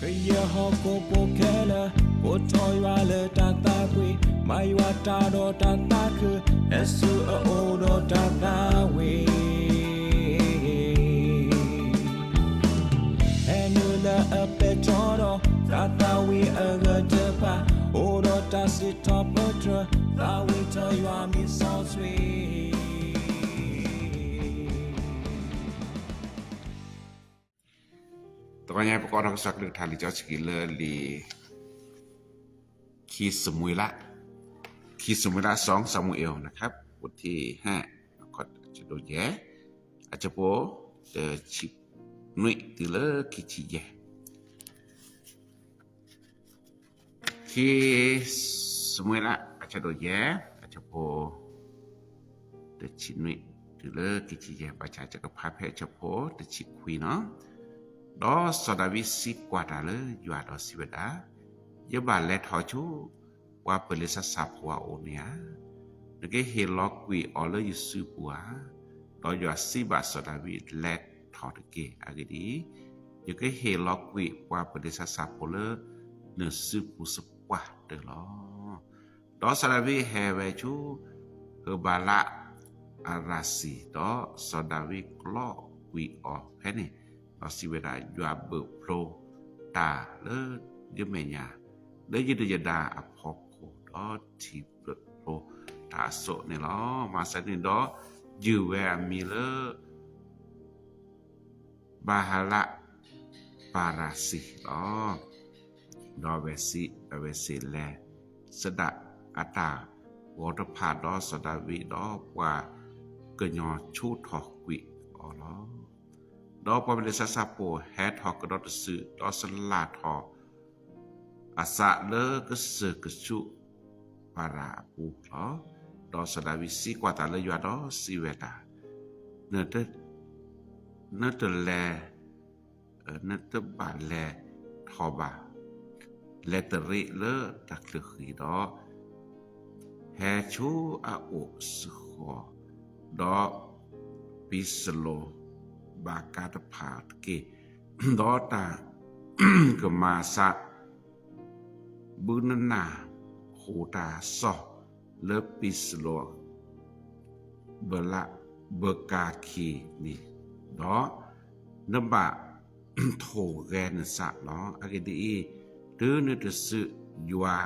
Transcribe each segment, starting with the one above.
ကယဲၢ်ဟီၣ်ခိၣ်ဖိခဲလၢာ်, ကိးထီၣ်ယွၤလၢတၢ်သးကွံ, မၤယွၤတၢ်ဒီးတၢ်သးခု, ဟဲဆူအအိၣ်ဒီးတၢ်သးဝံၣ်, ဟဲနုာ်လၢအပဲတြီဒီး, တၢ်သးဝံၣ်အဂၢၢ်တဖၣ်, အိၣ်ဒီးတၢ်စံးထီၣ်ပတြၢၤ, သးဝံၣ်ထီၣ်ယွၤမံၤစီဆှံ တဂီၤညါ ပကအိးထီၣ်ကစၢ်ကလုၢ်ကထါလံာ်စီဆှံလၢလံာ် ခံၡမူၤအ့လး, ခံၡမူၤအ့လး สองซามูเอลนะครับ บทที่ห้า အဆၢဒိၣ်ယဲၢ်, အဆၢဖိတဆံနွံတုၤလၢခံဆံယဲၢ်. ခံၡမူၤအ့လး အဆၢဒိၣ်ယဲၢ်, အဆၢဖိ တဆံနွံတုၤလၢခံဆံယဲၢ်, ဘၣ်ဆၣ်ယကဖးဖဲအဆၢဖိတဆံခွံနီၤ. ဒီးစီၤဒၤဝံးစံးကွၢ်တၢ်လၢယွၤဒီးစံးဝဲဒၣ်, ယဘၣ်လဲၤထီၣ်ဆူ ပှၤပလ့းဆါစၢ်ဖိအအိၣ်န့ၣ်ဧါ. နကဟ့ၣ်လီၤကွံာ်အီၤလၢယစုပူၤဧါ. ဒီးယွၤစံးဘၣ်စီၤဒၤဝံး, လဲၤထီၣ်တက့ၢ်. အဂ့ၢ်ဒ်အံၤ, ယကဟ့ၣ်လီၤကွံာ်ပှၤပလ့းဆါစၢ်ဖိလၢနစုပူၤသပှၢ်တၢၢ်လီၤ. ဒီးစီၤဒၤဝံးဟဲဝဲဆူ ဟၢဘၤလးအရၤစံၤ, ဒီးစီၤဒၤဝံးကျီကွံာ်အီၤဖဲန့ၣ်, ဒီးစံးဝဲဒၣ်, ယွၤဘၣ်ဖျိတၢ်လၢယမဲာ်ညါ, လၢယဒုၣ်ယဒါအဖီခိၣ်, ဒီးထံၣ်ဘၣ်ဖျိတၢ်အစိၣ်န့ၣ်လီၤ. မၤစၢၤန့ၣ်ဒီး ယုၢ်ဝဲအမံၤလၢ ဘၤဟလးပၤရၤစံၤလီၤ. ဒီးအဝဲစံး, အဝဲစံးလဲၤဆဒၣ်အတၢ်ဂီၤတဖၣ်, ဒီးစီၤဒၤဝံးဒီးပှၤကညီဆိထီၣ်ကွံာ်အီၤလီၤ. ဒီးပှၤပလ့းဆါစၢ်ဖိဟဲထီၣ်ကဒီးတစု, ဒီးစလၣ်ထီၣ် အစးလၢကစၢၢ်ကဆူးပၤရၤအပူၤလီၤ. ဒီးစီၤဒၤဝံးစံးကွၢ်တၢ်လၢယွၤဒီးစံးဝဲဒၣ်, နတလဲၤ, နတဘၣ်လဲၤထီၣ်ဘၣ်, လဲၤတရံးလၢတၢ်ချၢဃံဒီး ဟဲဆူအအိၣ်စ့ၢ်ကီး, ဒီးပံးစလိၣ်ဘၣ်ကးတဖၣ်တက့ၢ်. ဒီးတၢ်ကမၤစၢ် ဘုနနၢ်ဟူတၢ်စီၢ်လၢပံးစလိၣ် ဘၢလးဘၢကၤခံန့ၣ်, ဒီးနဘၣ်ထိၣ်ဂဲၤနသးလီၤ. အဂ့ၢ်ဒ်အံၤ, တုၤနုၤတစုယွၤ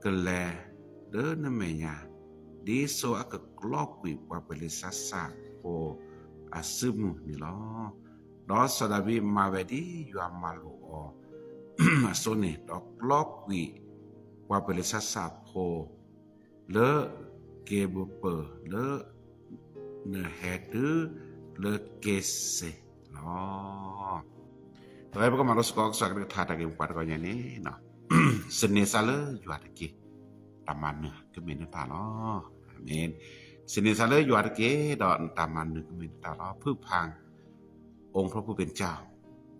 ကလဲၤလၢနမဲာ်ညါ, ဒ်သိးအကကျီကွံာ်ပှၤပလ့းဆါစၢ်ဖိအစုမုၢ်န့ၣ်လီၤ. ဒီးစီၤဒၤဝံးမၤဝဲဒ်ယွၤမၤလိာ်အီၤအသိးန့ၣ်, ဒီးကျီကွံာ်ပှၤပလ့းဆါစၢ်ဖိ လၢက့ၤဘၢပၢၢ်လၢ နဟဲတုၤလၢက့ၤစ့ၢ်လီၤ. ပကမၤလိစ့ၢ်ကီးကစၢ်ကလုၢ်ကထါတၢ်ဂ့ၢ်မိၢ်ပှၢ်တဂီၤညါန့ၣ်, စံးန့ၢ်သးလၢယွၤတက့ၢ်, တၢ်မၤနၢၤကမ့ၢ်နတၢ်လီၤ. အၤမ့ၣ်. စံးန့ၢ်သးလၢယွၤတက့ၢ်, ဒီးနတၢ်မၤနၢၤကမ့ၢ်နတၢ်လီၤ. ဖုၣ်ဖၣ် အိၣ်ဖျိဖုၣ်ပ့ၤကၠီၣ်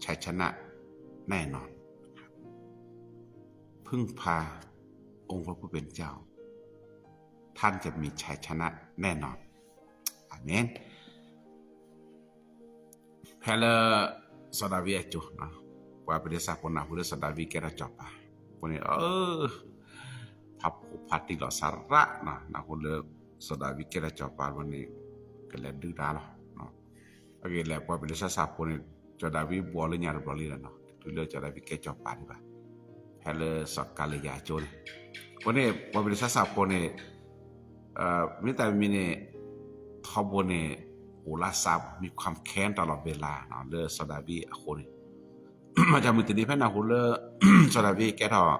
ဆဲးဆနၣ် နဲၣ်နီၣ် ဖုၣ်ဖၣ် အိၣ်ဖျိဖုၣ်ပ့ၤကၠီၣ် ထၢၣ်ကမံၤဆဲးဆနၣ် နဲၣ်နီၣ်. အၤမ့ၣ်. ဖဲလၢ စီၤဒၤဝံးအစိၤ, ပှၤပလ့းဆါဖိနၢ်ဟူလၢစီၤဒၤဝံးကဲထီၣ်စီၤပၤ, အဃိန့ၣ် ဖးဖှိၣ်ဖးတံၢ်လီၤစၢ်ရၣ်, နၢ်ဟူလၢ စီၤဒၤဝံးကဲထီၣ်စီၤပၤဘၣ်န့ၣ် ကလဲၤဒုးတၢ်လီၤ. အဂ့ၢ်လဲၣ် ပှၤပလ့းဆါဖိန့ၣ် စီၤဒၤဝံးဘှီလၢညါတဘျီလံလီၤနီၤ, တတုၤလၢစီၤဒၤဝံးကဲစီၤပၤဒံးဘၣ်, ဖဲလၢစီၤကၤလံယၤအစိၤန့ၣ်. အဃိန့ၣ် ပှၤပလ့းဆါဖိန့ၣ် မ့ၢ်တၢ်မံၤန့ၣ် ထီဘိန့ၣ် အိၣ်လၢစး မံၤခွါခဲတၢ်လီၤဘဲလၢ လၢစီၤဒၤဝံးအဃိန့ၣ်, မ့ၢ်တၢ်မုၢ်တနံၤဖဲနၢ်ဟူလၢ စီၤဒၤဝံးကဲထီၣ်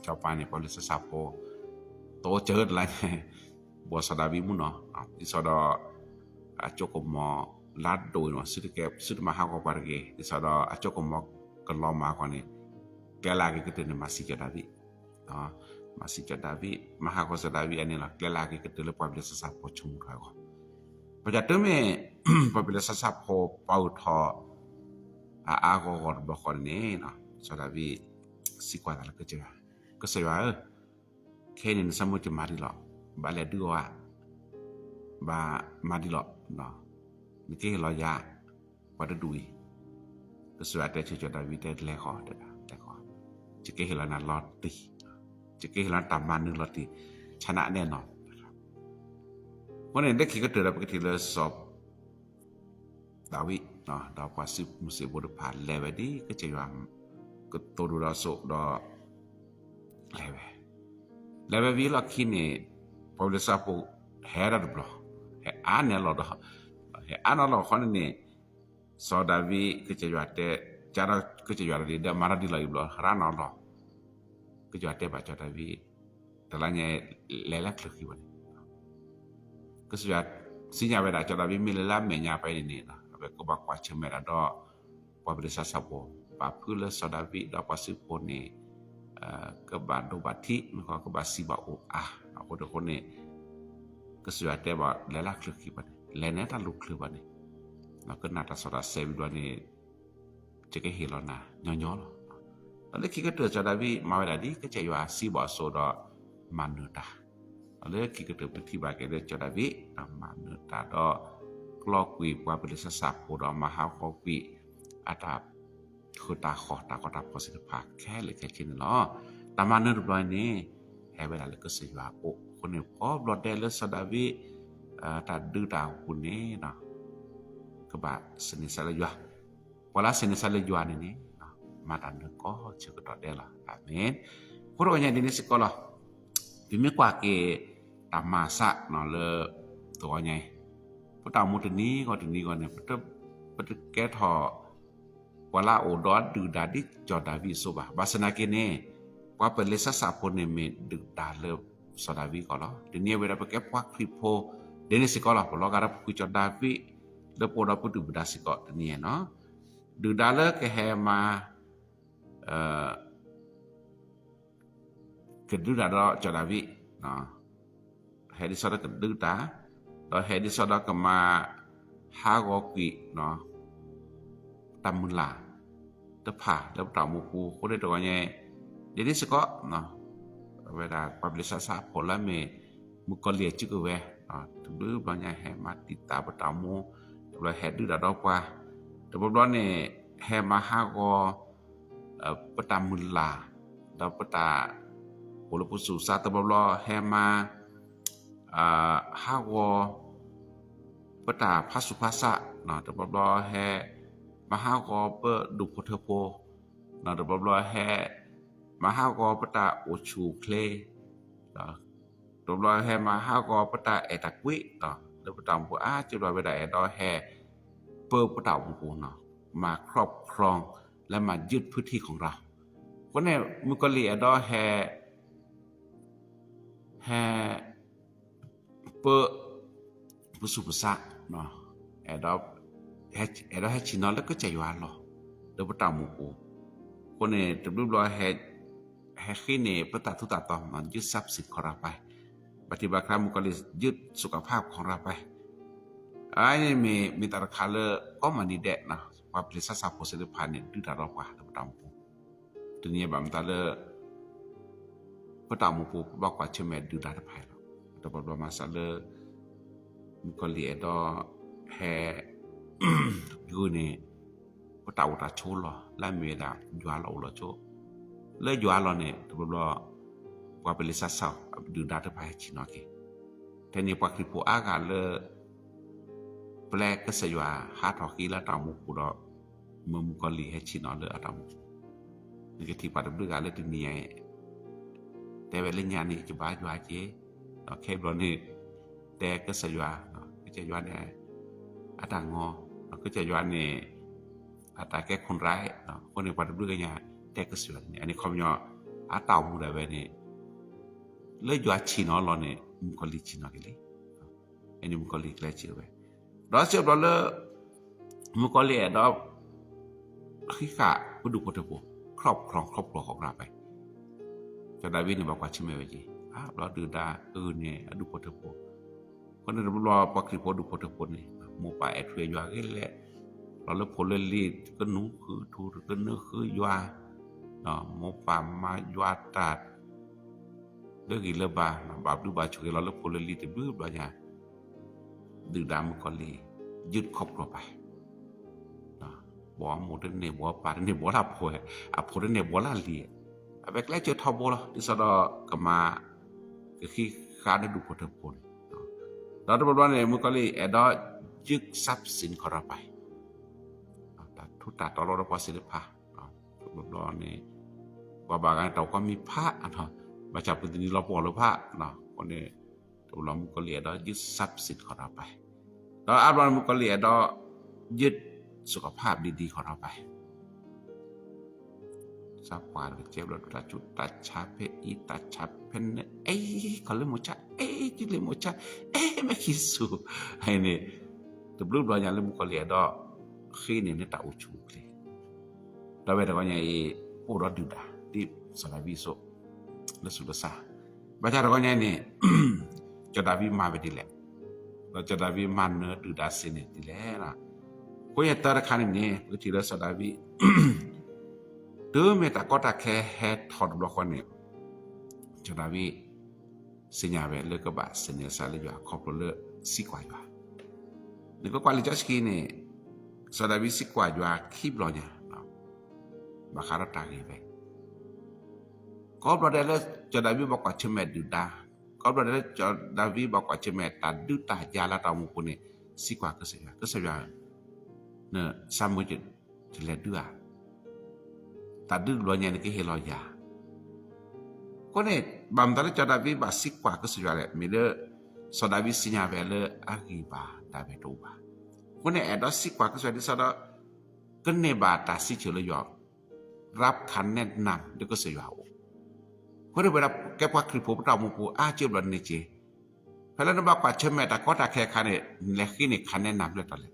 စီၤပၤန့ၣ် ပှၤပလ့းဆါဖိ တအိၣ်စၢၤတလါန့ၣ် ဘှီစီၤဒၤဝံးမုၢ်နီၤ, ဒ်သိးဒီး အစိကမီၤလၢဒိၣ်အံၤနီၤ သုတမၤဟးဂီၤပှၤတဂ့ၤ, ဒ်သိးဒီးအစိကမီၤကလီၤမၤအဂီၢ်န့ၣ် ကျဲလၢအဂ့ၤကတၢၢ်န့ၣ် မၤစံၣ်ကၠီၤဒၤဝံး မၤစံၣ်ကၠီၤဒၤဝံး မၤဟးဂီၤစီၤဒၤဝံးအန့ၣ်လီၤ. ကျဲလၢအဂ့ၤကတၢၢ်လၢပှၤပလ့းဆါဖိဆိကမိၣ်တၢ်အဂီၢ်, ဘၣ်ဆၣ်တုၤမ့ၢ် ပှၤပလ့းဆါဖိပာ်အုၣ်ထီၣ် အအါဂီၢ်ဂီၢ်တဘျီဃီန့ၣ် စီၤဒၤဝံး စံးကွၢ်သးလၢကစၢ်ယွၤ, ကစၢ်ယွၤဧၢ, ခဲအံၤန့ၣ် နဆိကမိၣ်ကမၤဒ်လဲၣ်, ဘၣ်လဲၤဒုးအီၤဧါ, ဘၣ်မၤဒ်လဲၣ်, နကဟ့ၣ်လီၤယၤ ပှၤတဒူၣ်အံၤ, ကစၢ်ယွၤတဲဆၢကၠီၤဒၤဝံးတဲ လဲၤဃီတဲဒၣ် လဲၤဃီ, ယကဟ့ၣ်လီၤနၤလီၤတံၢ်, ယကဟ့ၣ်လီၤနၤတၢ်မၤနၢၤလီၤတံၢ် ဆနးနဲၣ်နီၣ်. အဃိန့ၣ် လၢခံကတၢၢ်ဒီး ပကထံၣ်လၢစီၤ ဒၤဝံး ဒီးပှၤစုမုၢ်စံးဘိတဖၣ် လဲၤဝဲဒ်ကစၢ်ယွၤ ကတိၤဒိၣ်ဒီးစိးဒီး လဲၤဝဲ, လဲၤဝဲဝံၤလီၢ်ခံန့ၣ် ပှၤပလံးစၢ်ဖိ ဟဲဒၣ်တဘျီ, ဟဲအါန့ၢ်လီၤဒီး, ဟဲအါန့ၢ်လီၤခီန့ၣ်န့ၣ် စီၤဒၤဝံး ကစၢ်ယွၤတဲ, ကဒီးကစၢ်ယွၤဒီး မၤဒီးဒ်လီၤအံၤဘျီ ရၤနီၣ်လီၤ. ကစၢ်ယွၤတဲဘၣ်ကၠီၤဒၤဝံး, တလါညါ လဲၤလၢချုးခံဘၣ်န့ၣ် ကစၢ်ယွၤစံၣ်ညီၣ်ဝဲဒၣ် ကၠီၤဒၤဝံး မ့ၢ်လဲၤလၢအမဲာ်ညါဖဲန့ၣ်န့ၣ် အဝဲကဘၣ်ကွၢ်ဆၢၣ်မဲာ်ဒၣ်ဒီး ပှၤပလံးစၢ်ဖိ, ဘၣ်ဖုးလၢစီၤဒၤဝံးဒီးပှၤစုဖိန့ၣ် ကဘၣ်ဒိဘၣ်ထံး မ့ၢ်ကဘၣ်စံးဘၣ်အိၣ်အါ, အဃိန့ၣ် ကစၢ်ယွၤတဲဘၣ် လဲၤလၢချုးခံဘၣ်န့ၣ် လဲၤန့ၢ်တၢ်လူၤချုးဘၣ်န့ၣ် ကနၣ်တၢ်စီၣ်တၢ်ဆဲးဝံၤဘျီန့ၣ် ယကဟ့ၣ်လီၤနၤညီညီလီၤ. ဒီးလၢခံကတၢၢ် ကၠီၤဒၤဝံး မၤဝဲဒၣ်ဒ်ကစၢ်ယွၤစံးဘၣ်အစိၤဒီး မၤနၢၤတၢ်, ဒီးလၢခံကတၢၢ် ပထံၣ်ဘၣ်က့ၤလၢကၠီၤဒၤဝံး မၤနၢၤတၢ်ဒီး ကျီကွံာ်ပှၤပလံးစၢ်ဖိဒီး မၤဟးဂီၤကွံာ် အတၢ်ဃၢတၢ်ဃီၣ် တၢ်ကီတၢ်ခဲစ့ၢ်တဖၣ်ခဲလၢာ်ခဲဆ့န့ၣ်လီၤ. တၢ်မၤနၢၤတဘျီန့ၣ် ဟဲဝဲဒၣ်လၢကစၢ်ယွၤအအိၣ်အဃိန့ၣ် ကိးဘျီဒဲးလၢစီၤဒၤဝံး တၢ်ဒုးတၢ်အပူၤန့ၣ် ကဘၣ်စံးန့ၢ်စၢ်လၢယွၤ, ပှၤလၢစံးန့ၢ်စၢ်လၢယွၤန့ၣ်န့ၣ် မၤတၢ်နၢၤကီဆၢကတီၢ်ဒဲးလီၤ. အၤမ့ၣ်. အဃိတဂီၤညါဒ်န့ၣ်စ့ၢ်ကီးလီၤ. ပမ့ၢ်ကွၢ်က့ၤတၢ်မၤစၢ်လၢ တဂီၤညါအံၤ ပတၢ်အိၣ်မူတနံၤဂီၢ်တနံၤဂီၢ်န့ၣ် ပတကဲထီၣ် ပှၤလၢအအိၣ်ဒီးဒုၣ်ဒါဒ်ကၠီၤဒၤဝံးအသိးဘၣ်. ဘၣ်ဆၣ်သနာ်က့န့ၣ် ပှၤပလံးစၢ်ဖိန့ၣ်မ့ၢ်ဒုၣ်ဒါလၢစီၤဒၤဝံးအဂီၢ်လီၤ. တနံၤအံၤဝဲဒၣ်ပကဲပှၤခရံာ်ဖိ ဒ်န့ၣ်စ့ၢ်ကီးလီၤ. ပလီၤဂာ်ဒီးပဃုကၠီၤဒၤဝံး လၢပအိၣ်ဒီးပဒုၣ်ပဒါစ့ၢ်ကီးတနံၤအံၤန့ၣ် ဒုၣ်ဒါလၢကဟဲမၤ ကဒုးတၢ်ဒီးကၠီၤဒၤဝံး, ဟဲဒ်သိးဒီးကဒုးတၢ်, ဒီးဟဲဒ်သိးဒီးကမၤဟးဂီၤကွံာ် တၢ်မုၢ်လၢ်တဖၣ်လၢပတၢ်အိၣ်မူပူၤအဃိန့ၣ်တဂီၤညါ ဒ်န့ၣ်စ့ၢ်ကီး အဝဲဒၣ်ပှၤပလံးစၢ်ဖိလၢအမ့ၢ် မုၣ်ကီၤလံၢ်အစုကဝဲၤ တဘျုးဘျီညါဟဲမၤတံာ်တာ်ပတၢ်အိၣ်မူ, တဘျီဟဲဒုးတၢ်ဒီးပှၤ, တဘျီဘျီန့ၣ် ဟဲမၤဟးဂီၤ ပတၢ်မုၢ်လၢ် ဒီးပတၢ်အိၣ်လၢပဆူးပဆါ, တဘျီဘျီဟဲမၤ ဟးဂီၤ ပတၢ်ဖးဆူးဖးဆါ, တဘျီဘျီဟဲမၤဟးဂီၤပဒူၣ်ဖိထၢဖိ, တဘျီဘျီဟဲမၤဟးဂီၤပတၢ်အိၣ်ဆူၣ်အိၣ်ချ့, တဘျီဘျီဟဲမၤဟးဂီၤပတၢ်အဲၣ်တၢ်ကွံ, လၢပတၢ်အိၣ်မူပူၤအါစုဘျီဝဲဒၣ်အဲၣ်ဒိးဟဲ ပၢပတၢ်အိၣ်မူပူၤန့ၣ် မၤခီဖျိ လၢမၤယုၢ်ဖုထံခီၣ်ရၤ, အဃိန့ၣ် မုၣ်ကီၤလံၢ်အဲၣ်ဒိးဟဲ ဟဲ ပၢ ပဆူးပဆါ, အဲၣ်ဒိး အဲၣ်ဒိးဟဲဆ့ၣ်နီၤလၢကစၢ်ယွၤအလီၢ် လၢပတၢ်အိၣ်မူပူၤ, အဃိန့ၣ် တဘျုးဘျီ ဟဲဃ့န့ၢ်ပတၢ်ထူးတၢ်တီၤ ယုၢ်စၢ်ပစံးခီၣ်ရၤပၢၢ်, ဘၣ်ထံၣ်ဘၣ်ခါ မုၣ်ကီၤလံၢ် ယုၢ်စူးကဖးခီၣ်ရၤပၢၢ်, အန့ၣ်မ့ၢ် မ့ၢ်တၢ်တခါလၢ ကိးမုၢ်နံၤဒဲး ပှၤပျံၤစၢ်စၢ်ဖိစ့ၢ်တဖၣ်န့ၣ် ဒုးတၢ်ဒီးပှၤလၢပတၢ်အိၣ်မူပူၤ, တနံၤအံၤဘၣ်မတၤလၢ ပတၢ်အိၣ်မူပူၤ ပဘၣ်ကွၢ်ဆၢၣ်မဲာ်ဒုၣ်ဒါတဖၣ်အံၤလီၤ. တဘျီဘျီမၤစၢ်လၢ မုၣ်ကီၤလံၢ်အဲၣ်ဒိး ဟဲ ဂုာ်န့ၢ် ပတၢ်အိၣ်တၢ်ဆိးလီၢ် လၢအမ့ၢ်ဝဲဒၣ် ယွၤလီၢ်အိၣ်လီၢ်ဆိး, လၢယွၤလီၢ်န့ၣ် တဘျီဘျီ ပှၤပျံၤစၢ်စၢ် ဒုၣ်ဒါတဖၣ်ဟဲဆ့ၣ်နီၤက့ၤ, ဖဲန့ၣ်ပှၤခရံာ်ဖိအါဂၤလၢ ပျဲကစၢ်ယွၤဟးထီၣ်ဃ့လၢတၢ်အိၣ်မူပူၤဒီး မုၣ်ကီၤလံၢ်ဟဲဆ့ၣ်နီၤလၢအတၢ်အိၣ်မူပူၤ, နကထံၣ်ပှၤတဘျုးဂၤလၢတနံၤအံၤ တဲဝဲလၢညါန့ၣ် ယဘါယွၤက့ၤ, ဒီးခဲဘျီန့ၣ် တဲကစၢ်ယွၤ, ကစၢ်ယွၤန့ၣ် အတၢ်ငီ, ကစၢ်ယွၤန့ၣ် အတၢ်ကဲခိၣ်ရၢ, အဃိန့ၣ် ပှၤတဘျုးကညါ တဲကစၢ်ယွၤန့ၣ် အန့ၣ်ခီပညီ အတၢ်အိၣ်မူဒၣ်ဝဲန့ၣ် လၢယွၤဆ့ၣ်နီၤလီၤန့ၣ် မုၣ်ကီၤလံၢ်ဆ့ၣ်နီၤက့ၤလံ, အန့ၣ်မုၣ်ကီၤလံၢ်ကျဲဆံးဝဲ, ဒီးစံးဘျီလၢ မုၣ်ကီၤလံၢ်အဲၣ်ဒိး ဃံးဃာ်ပဒူၣ်ဖိထၢဖိ, ခီဖျိ ခီဖျိဃီၤရၤပၢၢ်, စီၤဒၤဝံးန့ၣ် ဘၣ်ကွၢ်ဆၢၣ်မဲာ်ဝဲက့ၤ, အါဘျီဒုၣ်ဒါဂုာ်န့ၢ်အဒူၣ်ဖိထၢဖိ, အဃိန့ၣ်တဘျီဘျီ ပှၤခရံာ်ဖိဒူၣ်ဖိထၢဖိန့ၣ် မိၢ်ပၢ်အဲၣ်ထွဲယွၤဂ့ၤလဲၣ်, လီၤလၢဖိလၢလံၤ တကနုာ်ဃုာ်ထူ တကနၢဃုာ်ယွၤ, မိၢ်ပၢ်မၤယွၤတၢ် လၢဂံၢ်လၢဘါ, ဘၣ်ဘျုးဘၣ်ဆိၣ်ဂ့ၤလီၤလၢဖိလၢလံၤတဘျုးဘျီညါ, ဒုၣ်ဒါမုၣ်ကီၤလံၢ် ယုၢ်ခီဖျိပၢ်, ဘီမိၢ်တန့ၢ်ဘီပၢ်တန့ၢ်ဘီလၢအဖိ, အဖိတန့ၢ်ဘီလၢအလံၤ, အဝဲကျဲစၢးထီဘိလီၤ. ဒ်သိးဒီးကမၤ ကဃံဃာ်န့ၢ်ဒူၣ်ဖိထၢဖိန့ၣ်, ဒီးတဘျီဘျီန့ၣ် မုၣ်ကီၤလံၢ်အဲၣ်ဒိးယုၢ် ทรัพย์สิน ခီဒီးပၤ, တၢ်ထူးတၢ်တီၤလီၤဒီးပှၤသ့ၣ်တဖၣ်, တဘျီဘျီန့ၣ် ပှၤဘၣ်ဂၤန့ၣ်တၢ်အိၣ်ကီမံၤဖး, ဘၣ်ဆၣ်ပူၤတနံၤလီၤပှီၢ်လၢၤဖး, အဃိန့ၣ် တဘျီဘျီမုၣ်ကီၤလံၢ်အဲၣ်ဒိးယုၢ် ทรัพย์สิน ခီဒီးပၤ, ဒီးအါဘျီန့ၣ် မုၣ်ကီၤလံၢ်အဲၣ်ဒိး ယုၢ် สุขภาพดีๆ ခီဒီးပၤ စးပှၤတကဲဘျီ တၢ်ဆူးတၢ်ဆါဖဲအံၤ တၢ်ဆါဖဲန့ၣ် အဲ ခီလ့မိၢ်ဆါ အဲ ကလ့မိၢ်ဆါ အဲ မ့ၢ်ခံဆူၣ်, န့ၣ် တဘျီဘျီညါလၢမုၣ်ကီၤလံၢ်အဲၣ်ဒိး ဃ့န့ၢ်န့ၢ်တၢ်အိၣ်ဆူၣ်အိၣ်ချ့, ဒီးဝဲတဂီၢ်ညါအံၤ အိၣ်ဒီးဒုၣ်ဒါ ဒ်စီၤဒၤဝံးအသိး လၢဆူးလၢဆါ, ဘၣ်ဆၣ်တဂီၢ်ညါအံၤန့ၣ် စီၤဒၤဝံးမၤဝဲဒ်လဲၣ်, ဒီးစီၤဒၤဝံးမၤနၢၤဒုၣ်ဒါစ့ၢ်န့ၣ်ဒ်လဲၣ်, အဃိယတၢ်တခါန့ၣ်န့ၣ် ပကထံၣ်လၢစီၤဒၤဝံး တုၤမ့ၢ်တၢ်ကီတၢ်ခဲဟဲထီၣ်တဘျီဃီန့ၣ် စီၤဒၤဝံး သ့ၣ်ညါဝဲလၢကဘၣ်သန့ၤစၢၤလၢယွၤ ခီဖျိလၢစံးကွၢ်ယွၤ, နကကွၢ်လံာ်စီဆှံန့ၣ် စီၤဒၤဝံးစံးကွၢ်ယွၤခံဘျီညါ, ဘၣ်ဃးဒီးတၢ်ဂ့ၢ်ဝဲ ကိးဘျီဒဲးလၢ စီၤဒၤဝံးဘၣ်ကွၢ်ဆၢၣ်မဲာ်ဒုၣ်ဒါ, ကိးဘျီဒဲးလၢ စီၤဒၤဝံးဘၣ်ကွၢ်ဆၢၣ်မဲာ်တၢ်ဒုးတၢ်ယၤလၢတၢ်အိၣ်မူပူၤန့ၣ် စံးကွၢ်ကစၢ်ယွၤ, ကစၢ်ယွၤဧၢ, နစၢ်မုၢ်ယလဲၤဒုးဧါ, တၢ်ဒုးတဘျီညါန့ၣ်ကဟ့ၣ်လီၤယၤ, အဃိန့ၣ် ဘၣ်မတၤလၢစီၤဒၤဝံးဘၣ်စံးကွၢ်ကစၢ်ယွၤလဲၣ်, မ့ၢ်လၢ စီၤဒၤဝံးသ့ၣ်ညါဝဲလၢအဂံၢ်ဘါဒၣ်ဝဲတအိၣ်ဘၣ်, အဃိန့ၣ် အဲၣ်ဒိးစံးကွၢ်ကစၢ်ယွၤဒ်သိးဒီး ကန့ၢ်ဘၣ်တၢ်စံးဆၢလၢယွၤ รับคำแนะนำ လၢကစၢ်ယွၤအအိၣ်, အဃိန့ၣ်ဝဲဒၣ်ကဲပှၤခရံာ်ဖိပတၢ်အိၣ်မူပူၤ အါကၢဘျီန့ၣ်က့ၤ, ဖဲလၢနဘၣ်ကွၢ်ဆၢၣ်မဲာ်တၢ်ကီတၢ်ခဲအခါန့ၣ် နလဲၤဃ့န့ၢ် คำแนะนำ ဖဲလဲၣ်တတီၤလဲၣ်,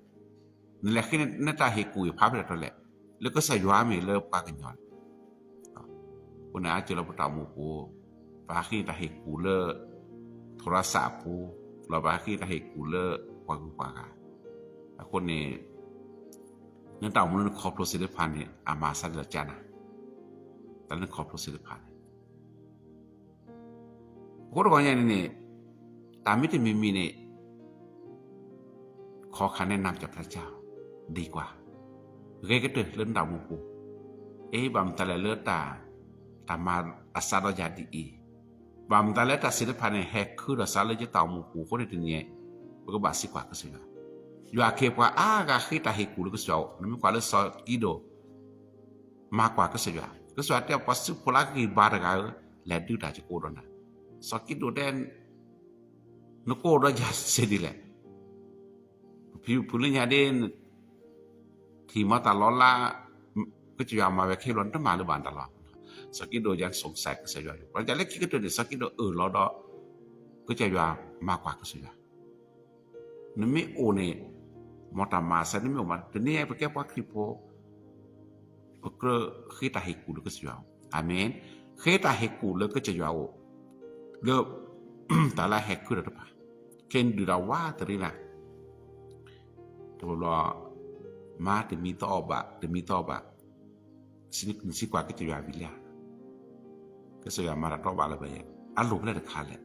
နလဲၤဃ့န့ၢ်နတၢ်ဟ့ၣ်ကူၣ်ဟ့ၣ်ဖးဖဲလဲၣ်တတီၤလဲၣ်, လၢကစၢ်ယွၤမ့ၢ်လၢပှၤကညီန့ၣ် အဃိန့ၣ် အါကၢလၢပတၢ်အိၣ်မူပူၤ, ပဟးဃ့န့ၢ်တၢ်ဟ့ၣ်ကူၣ်လၢ โทรศัพท์ ပူၤ, လီၤဘၣ်ဟးဃ့န့ၢ်တၢ်ဟ့ၣ်ကူၣ်လၢပှၤဂုၤပှၤဂၤ, အဃိန့ၣ် နတၢ်အိၣ်မူလၢနခီဖျိသ့ၣ်တဖၣ်န့ၣ် အမၤအသးဒ်လဲၣ်ကနၤ, တၢ်လၢနခီဖျိသ့ၣ်တဖၣ်န့ၣ် အဃိတဂီၢ်ညါန့ၣ်န့ၣ် တၢ်မ့ၢ်တမံၤမံၤန့ၣ် ขอคำแนะนำจากพระเจ้าดีกว่า, ဂ့ၤကတၢၢ်လၢနတၢ်အိၣ်မူပူၤ, အ့ ဘၣ်မတၤလဲၣ်လၢတၢ် တၢ်မၤအသးဒီးယၤဒ်အံၤ, ဘၣ်မတၤလၢတၢ်သ့ၣ်တဖၣ်န့ၣ် ဟဲခုဒီးသးလၢယတၢ်အိၣ်မူပူၤအဃိန့ၣ် တနံၤအံၤ ပကဘၣ်စံးကွၢ်ကစၢ်ယွၤ, ယွၤကဟ့ၣ်ပှၤအါဂၤဃ့တၢ်ဟ့ၣ်ကူၣ်လၢကစၢ်ယွၤအအိၣ်, နမ့ၢ်ကွၢ်လၢစီၤကံဒိၣ် မၤကွၢ်ကစၢ်ယွၤ, ကစၢ်ယွၤတဲပှၤစုဖိလၢအဂံၢ်ဘါတဂၤဧၢ, လဲၤဒုးတၢ်ယကအိၣ်ဒီးနၤ, စီၤကံဒိၣ်တဲ နကအိၣ်ဒီးယၤစ့ၢ်ဒ်လဲၣ်, ပဖံပဖုလၢညါဒ် ထံၣ်မၤတၢ်လီၤလး ကစၢ်ယွၤမၤဝဲခဲဘျီ နတမၤလၢၤဘၣ်တၢ်လီၤ, စီၤကံဒိၣ်ယါ สงสัย ကစၢ်ယွၤ, ပှၤလၢခံကတၢၢ်န့ၣ် စီၤကံဒိၣ်အၢၣ်လီၤဒီး ကစၢ်ယွၤမၤကွၢ်ကစၢ်ယွၤ, နမ့ၢ်အိၣ်န့ၣ် မ်တၢ်မၤအသးနမ့ၢ်အိၣ်မး, တနံၤအံၤပကဲပှၤခရံာ်ဖိ ပကြၢးဃ့တၢ်ဟ့ၣ်ကူၣ်လၢကစၢ်ယွၤအအိၣ်, အၤမ့ၣ်, ဃ့တၢ်ဟ့ၣ်ကူၣ်လၢကစၢ်ယွၤအအိၣ်, လၢ တၢ်လၢအဟဲခုဒီးတဖၣ်, ခဲအံၤဒုၣ်တၢ်ဝးတရံးနၤ, တဘျီဘျီ မၤတမံၤတအီၣ်ဘၣ် တမံၤတအီၣ်ဘၣ်, နစံးကွၢ်ကစၢ်ယွၤဝံၤလံဧါ, ကစၢ်ယွၤမၤတၢ်တအီၣ်ဘၣ်လၢၤဘၣ်ယဲ, အလိၣ်ဖဲလဲၣ်တခါလဲၣ်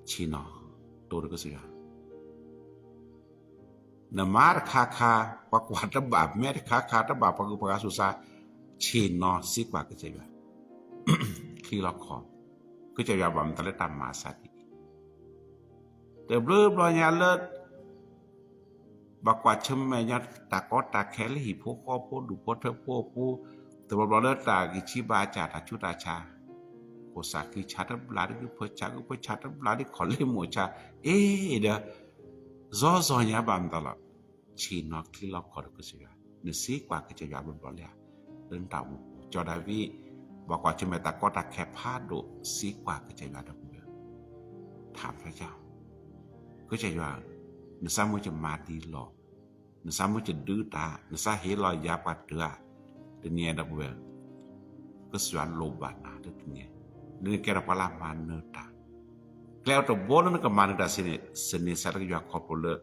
ဆ့ၣ်နီၤ တိၢ်ဒီးကစၢ်ယွၤ, နမၤတခါခါ ပှၤကွၢ်တဘၣ် မဲတခါခါ တဘၣ်ပှၤဂုၤပှၤဂၤဆူးစါ, ဆ့ၣ်နီၤစံးကွၢ်ကစၢ်ယွၤ, ချံလီၤခီၣ်, ကစၢ်ယွၤဘၣ်မတၤလၢတၢ်မၤအသးဒ်အံၤ, တဘျီဘျီညါလၢ ဘၣ်ကွၢ်ဆၢၣ်မဲာ်ညါတၢ်ကီတၢ်ခဲလၢဟံၣ်ဖိဃီဖိဒူၣ်ဖိထၢဖိအပူၤ, တဘျီဘျီလၢတၢ်ဂံၢ်ဆံးဘါစၢ်တၢ်ဆူးတၢ်ဆါ, ကိၢ်ဆၣ်ဃံဆါတဘျါဒ်ဂုၢ်ဖၢဆါ ဂုၢ်ဖၢဆါတဘျါဒ်ခီၣ်လ့မိၢ်ဆါ, အ့ဒီး စီစီညါဘၣ်မတၤလီၤ, ဆ့ၣ်နီၤချံလီၤခီၣ်ဒီးကစၢ်ယွၤ, နစံးကွၢ်ကစၢ်ယွၤဘျီဘျီလံဧါ, လၢနတၢ်အိၣ်မူပူၤ, စီၤဒၤဝံး ဘၣ်ကွၢ်ဆၢၣ်မဲာ်တၢ်ကီတၢ်ခဲဖးဒိၣ် စံးကွၢ်ကစၢ်ယွၤဒီပုၢ်ဝဲၢ်, ထါဖျါက, ကစၢ်ယွၤဧၢ, နစၢ်မၢကမၤဒ်လဲၣ်, နစၢ်မၢကဒုးတၢ်, နစၢ်ဟ့ၣ်လီၤယၤပှၤတၢ်ဧါ, တနံၤအံၤဒီပုၢ်ဝဲၢ်ဧၢ, ကစၢ်ယွၤလိၣ်ဘၣ်နၤလၢတနံၤအံၤ, လၢနကဲထီၣ်ပှၤလၢအမၤနၢၤတၢ်, ကျဲအိၣ်တဘိလၢနကမၤနၢၤတၢ်စ့ၢ်န့ၣ် သန့ၤစၢၤလၢကစၢ်ယွၤခီဖျိလၢ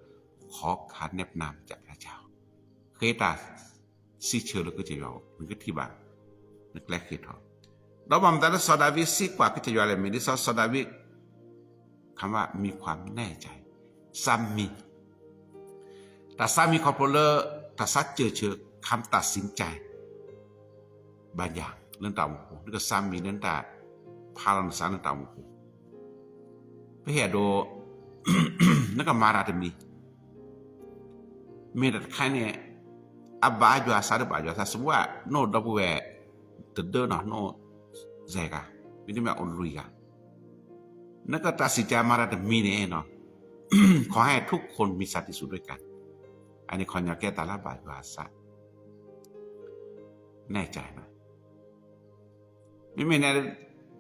ขอคำแนะนำจากพระเจ้า, ဃ့တၢ်စံးဆၢလၢကစၢ်ယွၤအအိၣ်, နကထံၣ်ဘၣ်, နကျဲဃ့ထီၣ်, ဒီးဘၣ်မတၤလၢစီၤဒၤဝံးစံးကွၢ်ကစၢ်ယွၤလဲၣ်, မ့ၢ်ဒ်သိးစီၤဒၤဝံး คำว่ามีความแน่ใจ, သးမံၤ, တၢ်ဆါမံၤခီဖျိလၢ တၢ်ဆါစၢၢ်ဆၢ คำตัดสินใจ ဘၣ်ယၤ လၢနတၢ်အိၣ်မူပူၤ နကဆါမံၤလၢနတၢ်ဖးလီၤနသးလၢနတၢ်အိၣ်မူပူၤ ပဟ့ၣ်အဒိ နကမၤတၢ်တမံၤ မ့ၢ်တၢ်တခါန့ၣ် အဘၣ်ယွၤစး တဘၣ်ယွၤစး စမူ နအိၣ်ဒီပုၢ်ဝဲၢ် တဒၢနီၤ နအိၣ် စဲးဂၤ မ့တမ့ၢ်အိၣ်လွံၢ်ဂၤ နကတၢ်စံးတၢ်မၤတၢ်တမံၤန့ၣ် ขอให้ทุกคนมีสันติสุขด้วยกัน အန့ၣ်ခီညီကဲတၢ်လၢဘၣ်ယွၤစး แน่ใจ မ့မ့ၢ်န့ၣ်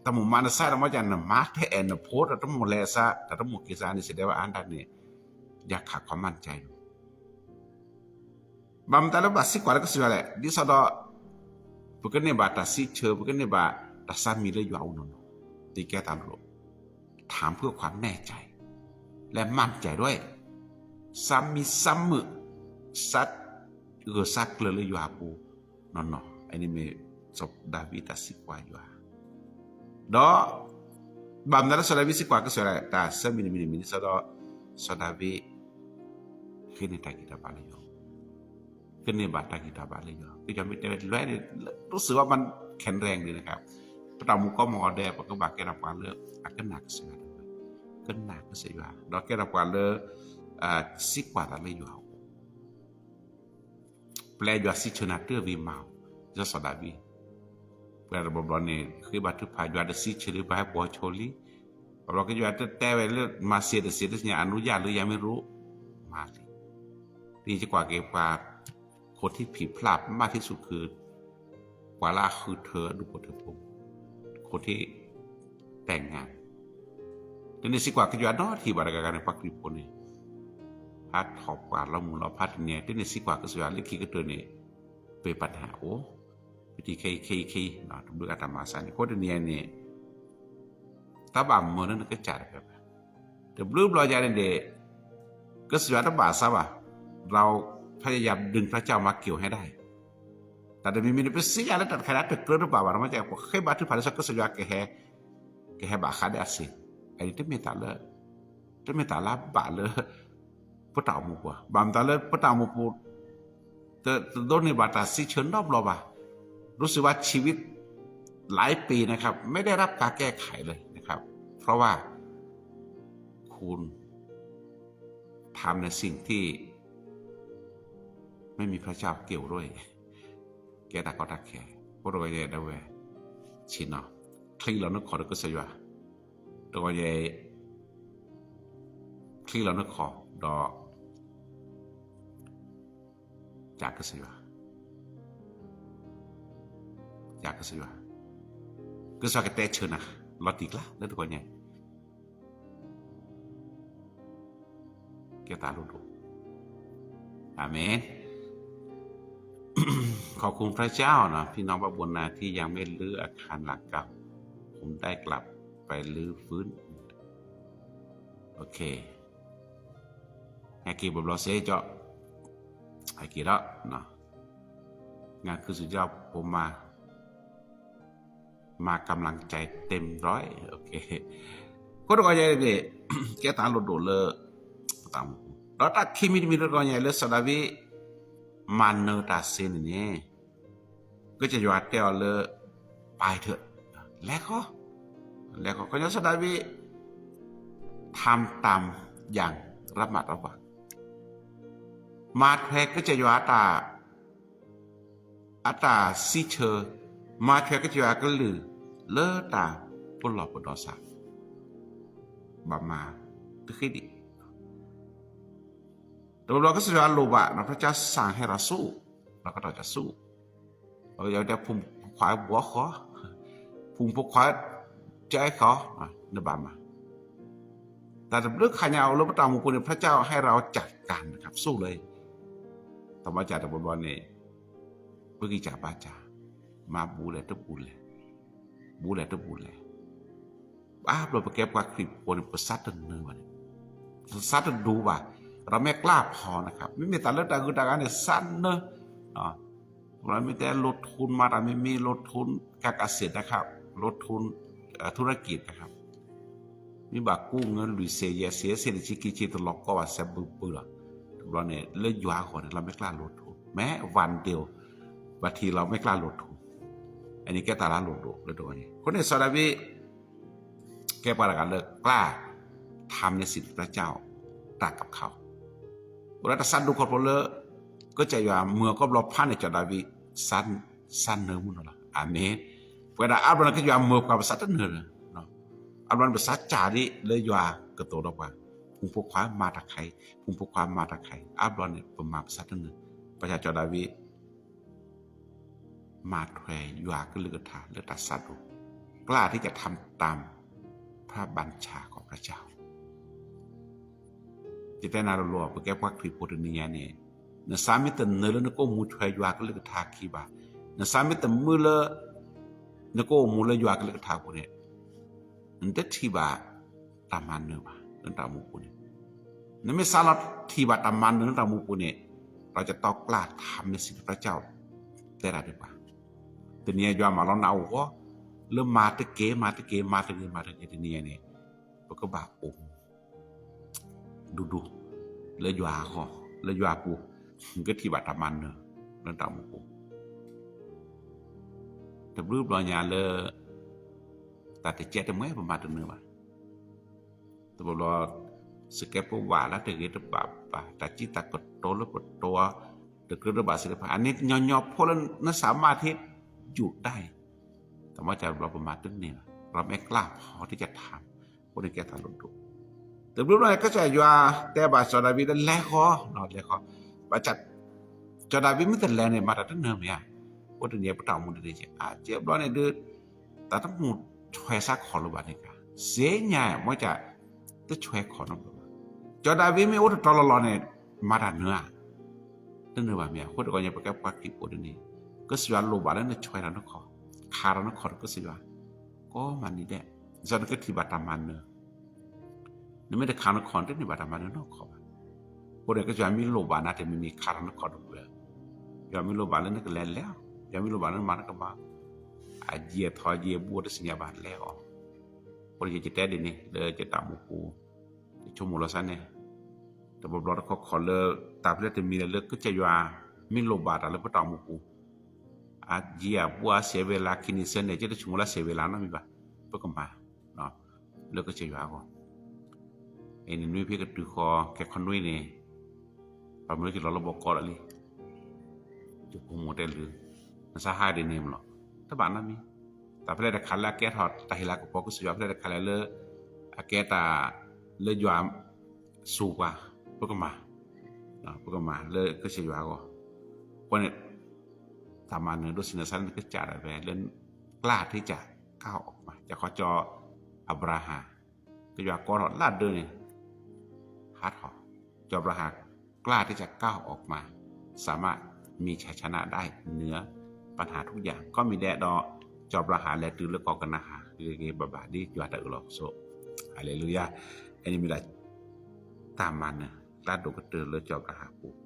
တၢ်မိၣ်မၤနဆါ တမ့ၢ်ကနမၤထဲအဲၣ် နဖိ တၢ်တမိၣ်လဲၤစး တၢ်တမိၣ်က့ၤစးန့ၣ် စံးဒဲးဘၣ်အါဒၣ်န့ၣ် ယခးခီမးနကါအံၤ ဘၣ်မတၤလၢဘၣ်စံးကွၢ်လၢကစၢ်ယွၤလဲၣ် ဒ်သိးဒီး ပကန့ၢ်ဘၣ်တၢ်စံးဆၢ ပကန့ၢ်ဘၣ်တၢ်ဆါမံၤလၢယွၤအအိၣ်နီၢ်နီၢ် ဒ်ကဲတၢ်လိၣ် ถามเพื่อความแน่ใจ และมั่นใจด้วย ဆါမံၤဆါမုာ် ဆါဂၢၢ်ဆါကျၢၤလၢယွၤအပူၤနီၢ်နီၢ် အန့ၣ်မ့ၢ်စီၤဒၤဝံးတၢ်စံးကွၢ်ယွၤ ဒီး ဘၣ်မတၤလၢစီၤဒၤဝံးစံးကွၢ်ကစၢ်ယွၤ တၢ်ဆါမံၤတမံၤန့ၣ်မ့ၢ်ဒ်သိးဒီး စီၤဒၤဝံး ဃ့န့ၢ်တၢ်ဂံၢ်တၢ်ဘါလၢယွၤ ကန့ၢ်ဘၣ်တၢ်ဂံၢ်တၢ်ဘါလၢယွၤ ကစၢ်မ့ၢ်တဲဝဲလွဲန့ၣ် รู้สึกว่ามันแข็งแรงดีนะครับ ပတၢ်အိၣ်မူကိးမံၤဒဲး ပကဘၣ်ကဲထီၣ်ပှၤလၢ အကနၣ်ကစၢ်ယွၤ ကနၣ်ကစၢ်ယွၤ ဒီးကဲထီၣ်ပှၤလၢ စံးကွၢ်သးလၢယွၤအအိၣ် ပျဲယွၤစံးဆၢနၤတၢ်ဝံၤမၤအီၤ ဒ်စီၤဒၤဝံး ပှၤတဘျီဘျီန့ၣ် ဃ့ဘါထုကဖၣ် ယွၤတစံးဆၢဒံး ပှၤဟဲဘှီဆိလံ ဘၣ်ဘျီကယွၤတတဲဝဲလၢ မၤစ့တစ့တစညါ အနူယၢ်လၢယၤမ့ၢ်ရူ မၤလံ ဒ်ယကွၢ်က့ၤပှၤ คนที่ผิดพลาดมากที่สุดคือ ပှၤလၢအဃုထၢအဒူၣ်ဖိထၢဖိ คนที่แต่งงาน တန့ၢ်စံးကွၢ်ကစၢ်ယွၤနီတထံၣ်ဘၣ်တဂၤဂၤန့ၣ် ပှၤခရံာ်ဖိန့ၣ် ဟးထီၣ်ပှၤလီၤမုၢ်လီၤဖးတနံၤ တန့ၢ်စံးကွၢ်ကစၢ်ယွၤလၢခံကတၢၢ်န့ၣ် ပှၤပာ်နဟးအိၣ် ပထံၣ်ခဲအံၤခဲအံၤခဲအံၤ တဘျုးဂၤတၢ်မၤစၢၤန့ၣ် အဃိတနံၤအံၤန့ၣ် တၢ်ဘၣ်မုာ်လၢနကစၢ်တဖၣ်ဘၣ် တဘျုးဘျီယၤန့ၣ်န့ၣ် ကစၢ်ယွၤတဘၣ်စၢၤဘၣ် เราพยายามดึงพระเจ้ามาเกี่ยวให้ได้ တၢ်တမံၤမံၤန့ၣ် ပစံးယၤလၢတၢ်တခါန့ၣ် တကြၢးတဘၣ်ဘၣ် တမ့ၢ်ကဲ ပဃ့ဘါထုကဖၣ်လၢစီၤကစၢ်ယွၤ ကဟဲဘၣ်ဃးဒီးအစ့ၢ် အန့ၣ်တမ့ၢ်တၢ်လၢ တမ့ၢ်တၢ်လၢဘၣ်လၢ ပတၢ်အိၣ်မူပူၤ ဘၣ်မတၤလၢပတၢ်အိၣ်မူပူၤ တဒိးန့ၢ်ဘၣ်တၢ်စံးဆၢနီတဘျီဘၣ် รู้สึกว่าชีวิตหลายปีนะครับ ไม่ได้รับการแก้ไขเลยนะครับ เพราะว่าคุณทำในสิ่งที่ไม่มีพระเจ้าเกี่ยวด้วย ကဲတၢ်ကီတၢ်ခဲ ဖိတဂီၤညါဒၣ်ဝဲ ဆ့ၣ်နီၤ ချံလီၤနခီၣ်ဒီးကစၢ်ယွၤ တဂီၤညါ ချံလီၤနခီၣ်ဒီး ကစၢ်ယွၤ ကစၢ်ယွၤ ကစၢ်ယွၤကတဲဆၢနၤ လီၤတံၢ်ကျါလၢတဂီၤညါ ကဲတၢ်လိၣ်ဒိၣ် อาเมน ขอบคุณพระเจ้านะ พี่น้องบางคนนะที่ยังไม่รื้ออาคารหลังเก่า ผมได้กลับไปรื้อฟื้น โอเค ဟဲက့ၤဘျီဘျီစ့ၢ်ကီး ဟဲက့ၤဒီး งานคืนสุดยอดผมมา มากำลังใจเต็มร้อย โอเค အဃိတဂီၤညါန့ၣ် ကဲတၢ်လိၣ်ဒိၣ်လၢ ပတၢ်အိၣ်မူပူၤ ဒီးတၢ်ခံမံၤတမံၤတဂီၤညါလၢစီၤဒၤဝံး မၤနၢၤတၢ်စ့ၢ်န့ၣ်န့ၣ် ကစၢ်ယွၤတဲအီၤလၢ ไปเถอะ လဲၤဃီ လဲၤဃီ ခီညီစီၤဒၤဝံး ทำตามอย่างระมัดระวัง မၤထွဲကစၢ်ယွၤအတၢ် အတၢ်စံးဆၢ မၤထွဲကစၢ်ယွၤအကလုၢ် လၢတၢ်ပလီၢ်ပဒီစး ဘၣ်မၤတဃ့ဒံး တဘျီဘျီကစၢ်ယွၤလိၣ်ဘၣ် พระเจ้าสั่งให้เราสู้ เราก็ต้องจะสู้ ဖိခွါဘှီဃီ ဖိမုၣ်ဖိခွါ ကဲဃီ နဘၣ်မၤ တၢ်တဘျုးခါညါအိၣ်လၢပတၢ်အိၣ်မူပူၤန့ၣ် พระเจ้าให้เราจัดการนะครับ สู้เลย တၢ်မၤစၢ်တဘျီဘျီန့ၣ် ပဂံၢ်စၢ်ဘါစၢ် မၤဘူးလဲၣ်တဘူးလဲၣ် ဘူးလဲၣ်တဘူးလဲၣ် ဘၣ်ဘျီပကဲပှၤခရံာ်ဖိန့ၣ် ပစးတနၢၤဘၣ်န့ၣ် ပစးတဒိဘၣ် เราไม่กล้าพอนะครับ မ့မ့ၢ်တၢ်လၢတၢ်ဂုၤတၢ်ဂၤန့ၣ် စးနၢၤ မ့ၢ်တဲ ลงทุน မၤတၢ်မ့မ့ၢ် ลงทุน การเกษตรนะครับ ลงทุน ธุรกิจนะครับ မ့ၢ်ဘၣ်ကူငၢလွံၢ်စ့ယဲၢ်စ့ စ့တဆံခံဆံတလီၤကီဘၣ် စဲးဘုးဘုးလီၤ ဘျီန့ၣ် လၢယွၤအဂီၢ်န့ၣ် လီၤမ့ၢ်ကျၢ်လိၤထူ, မ့ၢ်ဝၤဒ့ဧိၤ, ဘၣ်ထံးလီၤမ့ၢ်ကျၢ်လိၤထူ, အန့ၣ်ကဲတၢ်လၢလိၤဒိၣ်လၢတဂီၢ်န့ၣ်. အဃိန့ၣ် စီၤဒၤဝံး ကဲပှၤတဂၤလၢကျၢ် ထါမန့ၢ်စံးတၢ်ကစၢ်အီၤ တၢ်ကပခါအီၤ, အိၣ်ဒီးတၢ်ဆါဒိၣ်ခီဖျိလၢ ကစၢ်ယွၤမုာ်အီၤကီဘျီဖးန့ၣ် စီၤဒၤဝံး စါနၢမုၢ်နီၤလီၤ. အၤမ့ၣ်. ပဝဲဒၣ်အါဘျီန့ၣ် ကစၢ်ယွၤမုာ်ပှၤပစးတနၢၤဒီး အါဘျီန့ၣ် ပစးစၢ်ဒ်လၢယွၤကတိၤဒီးပှၤ, ဖိမုၣ်ဖိခွါမၤတၢ်ခါအံၤ, ဖိမုၣ်ဖိခွါမၤတၢ်ခါအံၤ, အါဘျီန့ၣ် ပမၤပစးတနၢၤ, ဘၣ်ဆၣ်စီၤဒၤဝံး မၤထွဲယွၤကလုၢ်ကထါလၢတၢ်ဆါဒိၣ်, ကျၢ်ထံၣ်ကထါတၢ်ဖးဘၣ်ဆၣ်ကီၢ်ကစၢ် ယတဲနၤလိၤလိၤ ပကဲပှၤခရံာ်ဖိတနံၤညါန့ၣ်, နဆါမ့ၢ်တနၢၤလၢနကအိၣ်မူထွဲယွၤကလုၢ်ကထါခံဘၣ်, နဆါမ့ၢ်တမုာ်လၢ နကအိၣ်မူလၢယွၤကလုၢ်ကထါအပူၤန့ၣ်, နတထံၣ်ဘၣ်တၢ်မၤနၢၤဘၣ် လၢနတၢ်အိၣ်မူပူၤန့ၣ်, နမ့ၢ်စးလီၤထံၣ်ဘၣ်တၢ်မၤနၢၤလၢနတၢ်အိၣ်မူပူၤန့ၣ်, ဒီးယတီကျၢ်ထါမန့ၢ်စံးတၢ်ကစၢ်အီၤ တဲတၢ်ဒ်ပှၤ, တနံၤညါယွၤမၤလီၤနအိၣ်ဂီၢ် လၢမၤတက့ၢ် မၤတက့ၢ် မၤတဂ့ၤ မၤတဂ့ၤ တနံၤညါန့ၣ်, ပကဘၣ်အိၣ်မူ ဒူဒူ လၢယွၤအဂီၢ် လၢယွၤအပူၤ, နကထံၣ်ဘၣ်တၢ်မၤနၢၤ လၢနတၢ်အိၣ်မူပူၤ, တဘျုးဘျီညါလၢ တၢ်တကဲတမှဲပမၤတနၢၤဘၣ်, တဘျီဘျီ စကဲဖိဝးလၢတဂ့ၤတဘၣ်ဘၣ် တၢ်စံးတၢ်ကတိၤလၢပတီၢ် တကြၢးတဘၣ်စံးတဖၣ် အန့ၣ်ညီညီဖိလၢနစးမၤထံ ယူၤတၢ်အံၤ, တမ့ၢ်တဘျီပမၤတန့ၢ်ဘၣ် ပမ့ၢ်ကျၢ်ဖီတကထါ အဃိန့ၣ်ကဲတၢ်လိၣ်ဒိၣ်, တဘျုးဘျီန့ၣ် ကစၢ်ယွၤတဲဘၣ်စီၤဒၤဝံးလၢလဲၤဃီ လဲၤဃီ, ဘၣ်ဆၣ် စီၤဒၤဝံးမ့ၢ်တလဲၤန့ၣ် မၤတၢ်တနၢၤမ့ၢ်ဧါ, အဃိတနံၤပတၢ်အိၣ်မူတန့ၢ်က့ၤ အကဲဘျီန့ၣ်ဒုး တၢ်တမုာ်ဆွဲးဆါခီၣ်လၢၤဘၣ်န့ၣ်ကါ, စ့ညါ မ့ၢ်က တဆွဲးခီၣ်နီတဘျီဘၣ်, စီၤဒၤဝံးမ့ၢ်အိၣ်တတီၤလီၤလီၤန့ၣ် မၤတၢ်နၢၤဧါ, တနၢၤဘၣ်မ့ၢ်ဧါ, အဃိတဂီၢ်ညါ ပကဲပှၤခရံာ်ဖိဒ်န့ၣ် ကစၢ်ယွၤလိၣ်ဘၣ်လၢနဆွဲးထီၣ်နခီၣ်, ခးထီၣ်နခီၣ်ဒီးကစၢ်ယွၤ ကိးမုၢ်နံၤဒဲး, ဒ်သိးနကထံၣ်ဘၣ်တၢ်မၤနၢၤ, နမ့ၢ်တခးနခီၣ် နတန့ၢ်ဘၣ်တၢ်မၤနၢၤနီတခီၣ်ဘၣ်, အဃိန့ၣ် ကစၢ်ယွၤမ့ၢ်လိၣ်ဘၣ်နၤတမံၤမံၤ ခးထီၣ်နခီၣ်တဘျီ, ယွၤမ့ၢ်လိၣ်ဘၣ်လၢနကလဲၤလဲၤအီၤ, ယွၤမ့ၢ်လိၣ်ဘၣ်လၢနမၤနကမၤ, အယံာ်ထီၣ်ယံာ်ဘူးတစံၣ်ညါဘၣ်လဲၤအီၤ, အဃိန့ၣ် ယတဲဒ်န့ၣ် လၢယတၢ်အိၣ်မူပူၤ ယဆိကမိၣ်လီၤစ့ၢ်န့ၣ်, တဘျီဘျီတခီခီလၢ တၢ်ဖဲလဲၣ်တမံၤလၢကစၢ်ယွၤ မ့ၢ်လိၣ်ဘၣ်တၢ်လၢပတၢ်အိၣ်မူပူၤ, အယံာ်အဘူးအစဲးဝဲလၢခံနံၤဆၢန့ၣ် ကတဆိကမိၣ်လၢစဲးဝဲလၢနီတမံၤဘၣ်, ပကမၤ လၢကစၢ်ယွၤအဂီၢ်, အံၤန့ၣ်နွံဖဲကတုၤဃီ ကဲခီနွံန့ၣ်, ပှၤမ့ၢ်လၢကလီၤလၢဘီကီဒီးလံ ယဖိမုၣ်တဲလၢ နစါဟါဒ်န့ၣ်မးလီၤ, တဘၣ်နီတမံၤ, တၢ်ဖဲလဲၣ်တခါလၢအကဲထီၣ်တၢ်ဟ့ၣ်လၤကပီၤကစၢ်ယွၤ ဖဲလဲၣ်တခါလဲၣ်လၢ အကဲတၢ်လၢယွၤစူးပှၤ, ပကမၤ, ပကမၤလၢကစၢ်ယွၤအဂီၢ်, အဃိန့ၣ် တၢ်မၤနၢၤဒိးစံးနၤစါလၢနကစၢ်ဒၣ်ဝဲလၢ ကျၢ်ထံကၢ်ကၢ်အီၣ်မး ကခီကၠီအၤဘြၤဟၣ် ကယွၤကိးထီၣ်လၢဒၢန့ၣ် ဟးထီၣ်, ကၠီၤအၤဘြၤဟၣ် ကျၢ်ထံကၢ်ကၢ်အီၣ်မး สามารถมีชัยชนะได้เหนือปัญหาทุกอย่าง ကီၢ်မံၤဒဲးဒီး ကၠီၤအၤဘြၤဟၣ်လဲၤတုၤလၢကီၢ်ကနၤအၣ် ဂ့ၤဂ့ၤဘၣ်ဘၣ်ဒ်ယွၤတၢ်အၢၣ်လီၤအသိး, ဟါလ့လူယၤ, အန့ၣ်မ့ၢ်ဒၣ် တၢ်မၤနၢၤ ကျၢ်ဒိၣ်ကတၢၢ်လၢကၠီၤအၤဘြၤဟၣ်အပူၤ,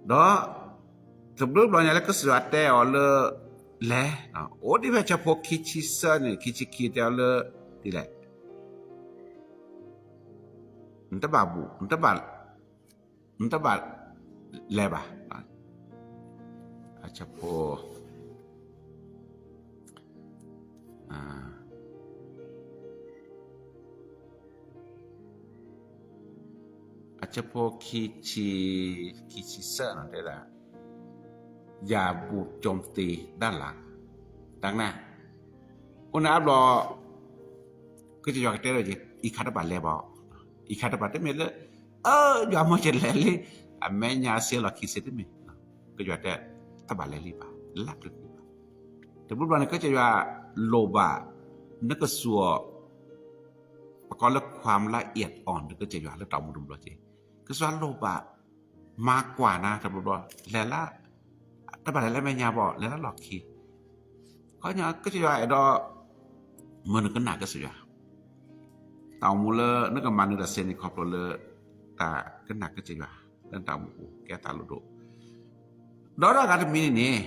ဒီး တဘျုးဘျီညါလၢကစၢ်ယွၤတဲအီၤလၢ လဲၤ, အိၣ်ဒ်ဖဲဆၢဖိခံဆံသၢန့ၣ် ခံဆံခံတဲအီၤလၢ ဒ်လဲၣ်, နတဘၣ်ဘူး, နတဘၣ်, နတဘၣ်လဲၤဘၣ်, အဆၢဖိ အဆၢဖိခံဆံ, ခံဆံသၢန့ၣ်တဲဒၣ်, อย่าบุกโจมตีด้านหลัง ดังนั้น အိၣ်န့ၣ်အါဘျီ ကစၢ်ယွၤကတဲဒီး အံၤခါတဘၣ်လဲၤဘၣ်, အံၤခါတဘၣ်တမ့ၢ်လၢ အၢ ယွၤမၢကလဲၤလံ, အမဲာ်ညါစ့လီၢ်ခံစ့တမ့ၢ်, ကစၢ်ယွၤတဲ တဘၣ်လဲၤလံဘၣ် လၢတဂ့ၤဘၣ်, တဘျီဘျီန့ၣ် ကစၢ်ယွၤလိၣ်ဘၣ် နကစူးအီၤ ပကိးလၢ ความละเอียดอ่อน ဒီးကစၢ်ယွၤလၢတၢ်အိၣ်မူတဘျီက့ၤ, ကစၢ်ယွၤလိၣ်ဘၣ် မၤကွၢ်နၤတဘျီဘျီ လဲၤလၢ တဘၣ်လဲၤလၢမဲာ်ညါဘၣ် လဲၤလၢလီၢ်ခံ, ခီညါ ကစၢ်ယွၤအဲၣ်ဒိး မၢနကနၣ်ကစၢ်ယွၤ, တၢ်အိၣ်မူလၢနကမၤနၢၤတၢ်စ့ၢ်န့ၣ် ခီဖျိလၢ တၢ်ကနၣ်ကစၢ်ယွၤ လၢနတၢ်အိၣ်မူပူၤ ကဲတၢ်လိၣ်ဒိၣ်, ဒီးတၢ်ဂၤတမံၤန့ၣ်န့ၣ်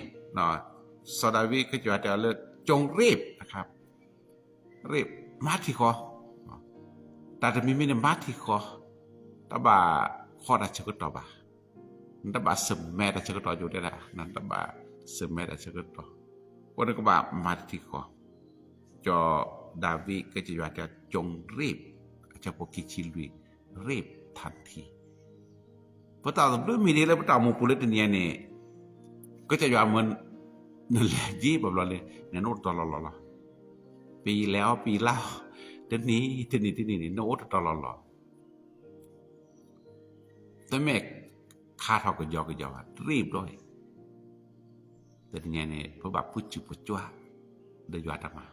စီၤဒၤဝံး ကစၢ်ယွၤတဲအီၤလၢ จงรีบนะครับ รีบ မၤထံၣ်ဃီ, တၢ်တမံၤမံၤန့ၣ် မၤထံၣ်ဃီ, တဘၣ် ဖီၣ်တၢ်ဆၢကတီၢ်ဘၣ်. နတဘၣ်ဆၢၣ်မဲာ်တၢ်ဆၢကတီၢ်ယိာ်တဲဒၣ်, နတဘၣ်ဆၢၣ်မဲာ်တၢ်ဆၢကတီၢ်. အဃိန့ၣ်ကဘၣ်မၤတထံၣ်ဃီ, ကၠီၤဒၤဝံး ကစၢ်ယွၤတဲ ကျိန်ရ့ၣ်, အဆၢဖိခံဆံလွံၢ်, ရ့ၣ်ထၣ်ထံ ပတၢ်သဘျုးမံၤဒ်လၢပတၢ်အိၣ်မူပူၤလၢတနံၤအံၤန့ၣ်, ကစၢ်ယွၤမၢနလဲၤဒ်ဘၣ်ဘျီလံ, နအိၣ်တတီၤလီၤလီၤလီၤ. ပယီၤလဲၤအီၤ ပယီၤလၢအီၤ, တနံၤတနံၤတနံၤန့ၣ် နအိၣ်တတီၤလီၤလီၤ. တမ့ၢ်ခါထီၣ်ကယီကယီဘၣ်, ရ့ၣ်ဘျီအံၤ တနံၤအံၤန့ၣ် ပဘၣ်ပၢဆူၣ်ပၢကၠွၣ်လၢယွၤတၢ်မၤ.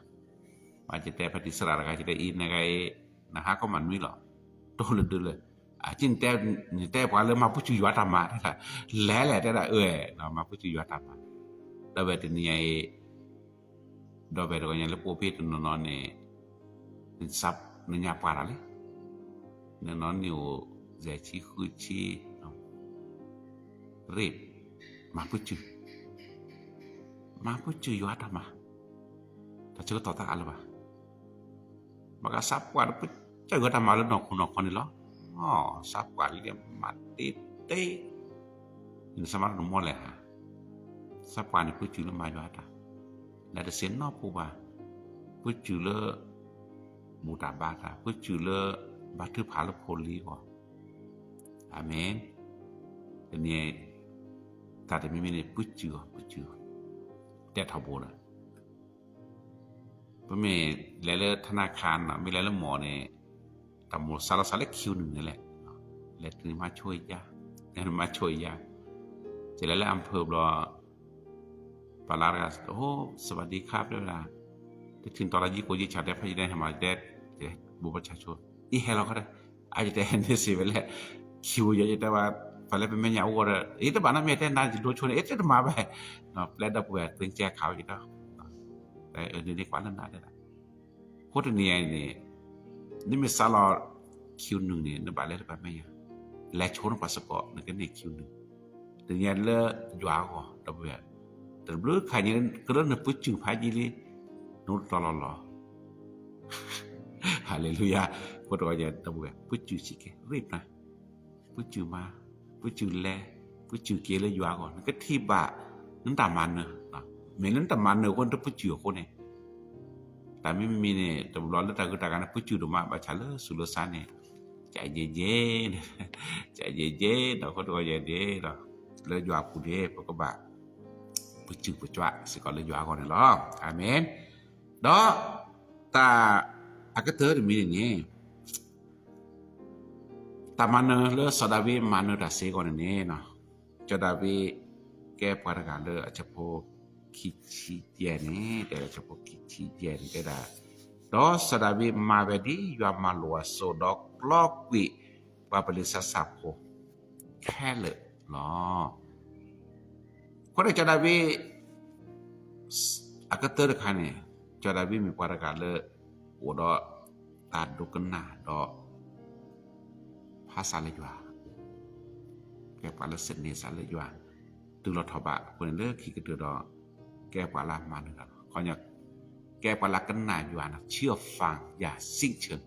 ဘၣ်ယတဲဖဲတံၢ်စရၤတဂၤ ယတဲအံၤ နဂၤအံၤ နဟါခီမးနွံလီၤ, တိၢ်လၢဒုလၢ, အက့နတဲ, နတဲပှၤလၢမၤပၢဆူၣ်ယွၤတၢ်မၤ, လဲၤလဲၣ်တဲဒၣ်အၢ, မၤပၢဆူၣ်ယွၤတၢ်မၤ. ဒီးဝဲတနံၤအံၤ ဒီးဝဲတဂီၢ်ညါလၢပအိၣ်ဖဲတနီၤနီၤန့ၣ်, နညါပှၢ်တၢ်လံ, နနီၤန့ၣ်အိၣ် ယဲၢ်ဆံဃုဆံ, ရ့ၣ်, မၤပၢဆူၣ်, မၤပၢဆူၣ်ယွၤတၢ်မၤ, တၢ်ဆၢကတီၢ်တအါလၢၤဘၣ်. ဘၣ်ဃးစးပှၢ်ဒီးပၢဆူၣ်ယွၤတၢ်မၤလၢနီၢ်ခိနီၢ်ခီန့ၣ်လီၤ. စးပှၢ်လံမၤတ့တ့, နစးမၤတၢ်နမီၢ်လဲၣ်ဧါ. စးပှၢ်န့ၣ် ပၢဆူၣ်လၢမၤယွၤတၢ်, လဲၤတစဲးနီၢ်ဖိဘၣ်, ပၢဆူၣ်လၢ ဘူၣ်တၢ်ဘါတၢ်, ပၢဆူၣ်လၢ ဘါထုကဖၣ်လၢဖိလံၤအဂီၢ်. အၤမ့ၣ်. တနံၤ တၢ်တမံၤမံၤန့ၣ် ပၢဆူၣ်အီၤ, ပၢဆူၣ်အီၤ, တဲထီၣ်ဘိဒီး ပမ့ၢ်လဲၤလၢထနခါန့ၣ် မ့ၢ်လဲၤလၢမီၢ်န့ၣ်, တၢ်မိၣ်စးလီၤစးလၢ queue နုာ်န့ၣ်လဲၣ်, လဲၤတုၤမၤဆိယါ, မၤဆိယါ, ယလဲၤလၢ အဖၢဘျီ, ပှၤလၢတဂၤ, အိ စဝၤဒံခါ ဖဲဝဲဒၣ်, တထံၣ်တီၤလၢယံကိးယံဆၣ်တဲဖဲယတဲဟဲမၤတဲ, ဘိးဘၣ်ဆၣ်ဆိ, အံၤဟဲလီၤခီတဲ, အါယတဲဟဲန့ၣ်စံးဝဲလဲၣ်, queue ယတဲဝဲ, ပှၤလၢပမဲာ်ညါအိၣ်ဂီၢ်ဒီး အံၤတဘၣ်နီတမံၤတဲနၤယဒိဆိန့ၣ် အံၤတမၤဘၣ်, ပျဲဒီပုၢ်ဝဲၢ်သ့ၣ်ကဲခးဝဲယတဲ န့ၣ်ကွၢ်လၢနၤတဲဒၣ်, အဃိတနံၤအံၤန့ၣ်, နမ့ၢ်စးလီၤ queue နုာ်န့ၣ် နဘၣ်လဲၤလၢပှၤမဲာ်ညါ, လဲၤဆိနပှၤစ့ၢ်ကီး နကန့ၢ် queue နုာ်, တနံၤအံၤလၢယွၤအဂီၢ် ဒီပုၢ်ဝဲၢ်, တဘျုးခါညါ ကရၢနပၢဆူၣ်ဖးယံာ်လံ, နအိၣ်တတီၤလီၤလီၤ ဟါလ့လူယၤ, အဃိတဂီၢ်ညါ ဒီပုၢ်ဝဲၢ် ပၢဆူၣ်စံးကဲ ရ့ၣ်ပနၢ်, ပၢဆူၣ်မၤ, ပၢဆူၣ်လဲၤ, ပၢဆူၣ်က့ၤလၢယွၤအဂီၢ် နကထံၣ်ဘၣ်, နတၢ်မၤနၢၤ, မ့ၢ်လၢနတၢ်မၤနၢၤအဃိ နတပၢဆူၣ်အဃိန့ၣ်, တၢ်မံမံၤန့ၣ် တဘျီလၢတၢ်ဂုၤတၢ်ဂၤန့ၣ် ပၢဆူၣ်ဒိၣ်မး ဘၣ်ဆၣ်လၢဆူးလၢဆါန့ၣ်, ကယဲၢ်ယဲၢ်, ကယဲၢ်ယဲၢ်ဒီး အဃိတဂီၢ်ယဲၢ်န့ၣ်ဒီး, လၢယွၤအပူၤန့ၣ် ပကဘၣ် ပၢဆူၣ်ပၢဆှၢစ့ၢ်ကီးလၢယွၤအဂီၢ်န့ၣ်လီၤ. အၤမ့ၣ်. ဒီးတၢ်အကတၢၢ်တမံၤန့ၣ်န့ၣ်, တၢ်မၤနၢၤလၢစီၤဒၤဝံးမၤနၢၤတၢ်စ့ၢ်ကီးန့ၣ်န့ၣ်, စီၤဒၤဝံးကဲပှၤတဂၤလၢအဆၢဖိခံဆံယဲၢ်န့ၣ်, တဲလၢအဆၢဖိခံဆံယဲၢ်န့ၣ်တဲဒၣ်, ဒီးစီၤဒၤဝံးမၤဝဲဒ်ယွၤမၤလိာ်အစိၤ ဒီးကျီကွံာ်ပှၤပလံးစၢ်ဆၣ်ဖိခဲလၢာ်လီၤ. အဃိန့ၣ်စီၤဒၤဝံး အကတၢၢ်တခါန့ၣ်, စီၤဒၤဝံးမ့ၢ်ပှၤတဂၤလၢ အိၣ်ဒီးတၢ်ဒိကနၣ်ဒီး ဖးစးလၢယွၤ, ကဲပှၤလၢစနံးစးလၢယွၤ, တုၤလီၤထီၣ်ဘးအဃိန့ၣ်လၢခံကတၢၢ်ဒီး ကဲပှၤလၢအမၤနၢၤတၢ်လီၤ. ခီညီ, ကဲပှၤလၢကနၣ်ယွၤန့ၣ် ချံအီၤဖၣ်ယၤစံးဆၢ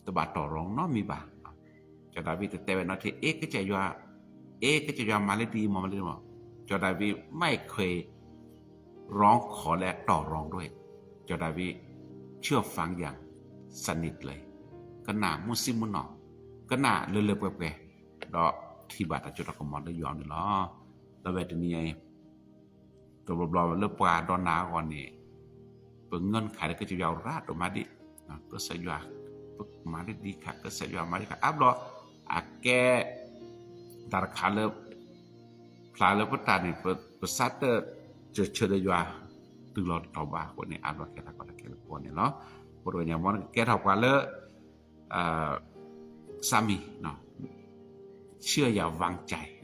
တဘၣ်တီၢ်ရီနီတမံၤဘၣ်. စီၤဒၤဝံးတတဲဝဲနီတထံၣ် အ့ ကစၢ်ယွၤ, အ့ ကစၢ်ယွၤမၤလၢဒ်အံၤမးမၤလၢဒ်မး, စီၤဒၤဝံးမ့ၢ်ခွဲး ရီခီၣ်လၢအတီၢ်ရီဒိၣ်, စီၤဒၤဝံး ချံအီၤဖၣ်ယၤ စနံးတလၢ, ကနၣ်မုၢ်ဆ့မုၢ်နီၢ်, ကနၣ်လၢလၢပှဲၤပှဲၤ, ဒီးထံၣ်ဘၣ်တၢ်စိတၢ်ကမီၤလၢယွၤန့ၣ်လီၤ. ဒီးဝဲတနံၤအံၤ တဘျီဘျီလၢပှၤဒီးနၤအဂီၢ်န့ၣ်, ပငၢၢ်ခါဒီး ကစၢ်ယွၤအိၣ်ရၤဒိၣ်မးဒံး, ကစၢ်ယွၤ, ပမၤလၢဒ်ခါ, ကစၢ်ယွၤမၤဒ်ခါ, အါဘျီ အကဲ တၢ်တခါလၢ ဖျါလၢပတၢ်န့ၣ် ပစးတၢ်စၢၢ်ဆၢဒီးယွၤ တုၤလီၤတီၢ်ဘးအဃိန့ၣ် အါဘျီကဲထီၣ်ကီတၢ်ခဲလၢာ်ပဂီၢ်န့ၣ်လီၤ. အဃိတဂီၢ်ညါ မ်နကကဲထီၣ်ပှၤလၢ စးမံၤ ဆှၢယၤဝၣ်ကၠဲး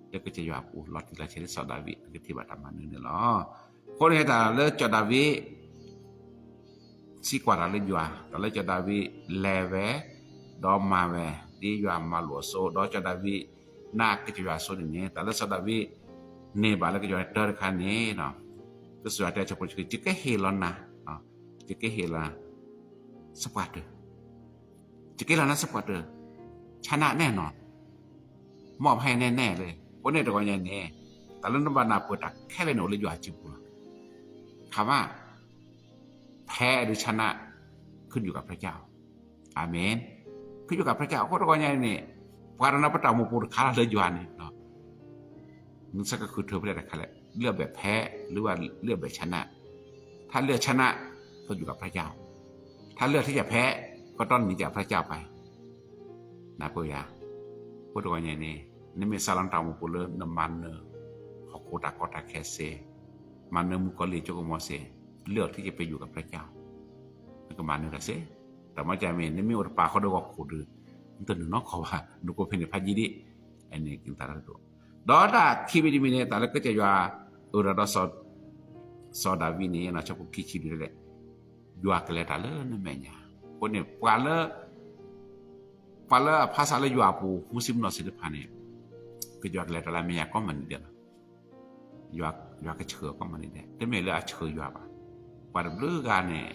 လၢကစၢ်ယွၤအပူၤ လီၤတံၢ်လီၤဆဲးလၢစီၤဒၤဝံး နကထံၣ်ဘၣ်တၢ်မၤနၢၤန့ၣ်လီၤ. အဃိန့ၣ်တၢ်လၢစီၤဒၤဝံး စံးကွၢ်တၢ်လၢယွၤ, တၢ်လၢစီၤဒၤဝံးလဲၤဝဲ ဒီးမၤဝဲ ဒ်ယွၤမၤလိာ်အစိၤ, ဒီးစီၤဒၤဝံးနာ်ကစၢ်ယွၤအစိၤန့ၣ်န့ၣ် တၢ်လၢစီၤဒၤဝံး န့ၢ်ဘၣ်လၢကစၢ်ယွၤတၢ်တခါန့ၣ်, ကစၢ်ယွၤတဲဆၢဖိ ယကဟ့ၣ်လီၤနၤ, ယကဟ့ၣ်လီၤ စပှၢ်တၢၢ်, ယကဟ့ၣ်လီၤနၤစပှၢ်တၢၢ်, ဆါနၤနဲၣ်နီၤ မီၢ်ဖဲန့ၣ်နဲၣ်လၢ အဃိန့ၣ်တဂီၤညါန့ၣ် တၢ်လၢနဘၣ်နၢ်ပၢၢ်တၢ်ခဲလၢာ်န့ၣ် အိၣ်လၢယွၤအစုပူၤလီၤ. ခါမး แพ้หรือชนะ ขึ้นอยู่กับพระเจ้า อาเมน ขึ้นอยู่กับพระเจ้า အဃိတဂီၤညါန့ၣ် ပှၤတနီၤပတၢ်အိၣ်မူပူၤတခါလၢယွၤန့ၣ် နဆၢကဃုထၢဖဲလဲၣ်တခါလဲၣ် เลือกแบบแพ้ หรือว่าเลือกแบบชนะ ถ้าเลือกชนะ ก็อยู่กับพระเจ้า ถ้าเลือกที่จะแพ้ ก็ต้องหนีจากพระเจ้าไป နၢ်ပၢၢ်ယၤ အဃိတဂီၤညါန့ၣ် နမ့ၢ်စးလီၤနတၢ်အိၣ်မူပူၤလၢနမၤနၢၤ ဟီၣ်ခိၣ်တၢ်ကီတၢ်ခဲစ့ၢ် မၤနၢၤမုၣ်ကီၤလံၢ်ကၠိကမီၤစ့ၢ် เลือกที่จะไปอยู่กับพระเจ้า နကမၤနၢၤတၢ်စ့ၢ် တၢ်မၤကမ့ၢ် နမ့ၢ်အိၣ်တပာ်ဃီဒီးဂီၢ်ခိၣ်ဒီး နတနုာ်နီၢ်ကီၢ်ဘၣ် နကိးဖဲန့ၣ်ဖးယံၤဒံး အန့ၣ်က့ၤသးတဒိၣ် ဒီးတၢ်ခံမံၤတမံၤန့ၣ် တၢ်လၢကစၢ်ယွၤ အၢၣ်လီၤဒီး စီၤဒၤဝံးန့ၣ် ဆၢဖိခံဆံလွံၢ်လဲၣ် ယွၤကလဲၤတၢ်လၢနမဲာ်ညါ အဃိန့ၣ် ပှၤလၢ ပှၤလၢအဖးဆါလၢယွၤအပူၤ မုၢ်ဆ့ၣ်မုၢ်နီၢ်သ့ၣ်တဖၣ်န့ၣ် ကယွၤကလဲၤတၢ်လၢအမဲာ်ညါကိးမုၢ်နံၤဒဲးလီၤ. ယွၤကဆှၢအီၤကိးမုၢ်နံၤဒဲး တမ့ၢ်လၢအဆှၢယွၤဘၣ်. ပှၤတဘျုးဂၤန့ၣ်